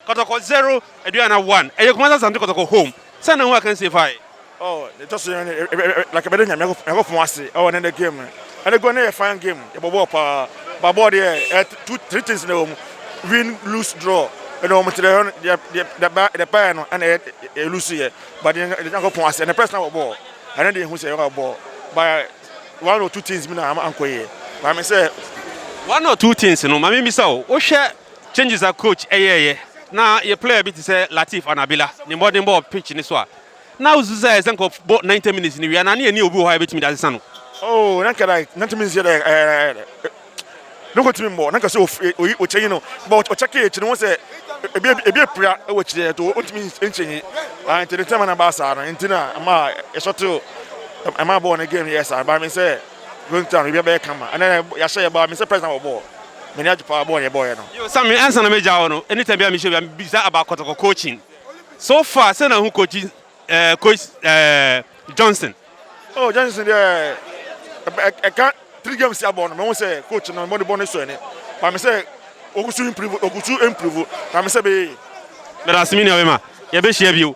Kɔtɔkɔ 0, Aduana 1. Ɛyɛ Kumasi Asante Kɔtɔkɔ home. Sɛ na ho akansie fae. Oh, ne tɔ so yɛn like ɛbɛde Nyame Nyankopɔn ase ɛwɔ ne ne game no. Ɛne go ne yɛ fine game. Yɛbɔ bɔɔl paa. Ba bɔɔl deɛ ɛ two three things na ɛwɔ mu. Win, lose, draw. Ɛna wɔn kyerɛ hɔ deɛ deɛ deɛ ba deɛ baeɛ no ɛna yɛ yɛ lose yɛ. But deɛ Nyankopɔn ase ɛne press na wɔ bɔɔl. Ɛne deɛ ehu sɛ yɛwɔ bɔɔl. But one or two things bi na ama ankɔ yie. But me sɛ One or two things no, maame bisa o, wohwɛ changes a coach ɛyɛɛyɛ na yɛ player bi te sɛ Latif Anabila ne mmɔden bɔɔ pitch ne so a, na wosu sɛ ɛsɛ nkɔ bɔ 90 minutes ne wia na ne yɛni obi wɔ hɔ a yɛbɛtumi de asesa no? Oh, na nka like 90 minutes yɛ dɛ ne ko tumi mbɔ na nka sɛ oyi ɔkyɛnyi no, but ɔkyɛke akyi no ho sɛ ebi epira ɛwɔ akyire to ɔntumi nkyɛnyi. Ah, nti ne tɛm na ba saa no nti na ama yɛsɔto ɛma bɔɔl ne game yɛ saa. Ba mi sɛ going down ebi abɛyɛ kama, ɛnɛ yɛahyɛ yɛ ba mi sɛ president wɔ bɔɔl, mɛ ni agye paa bɔɔl yɛ bɔɔl yɛ no. Yo, Sami, ansa na megya wo no, anytime bi a mehyɛ bi a mebisa about Kɔtɔkɔ coaching. So far, sɛ na ho coaching coach Johnson? Oh, Johnson deɛ, ɛka three games abɔ no, mɛ n sɛ coach no mɔ de bɔ ne so ɛni ba mi sɛ ogusu improve, ogusu improve, na mi sɛ bɛyɛ. Mɛda ase, me nua bɛma yɛbɛhyia bio.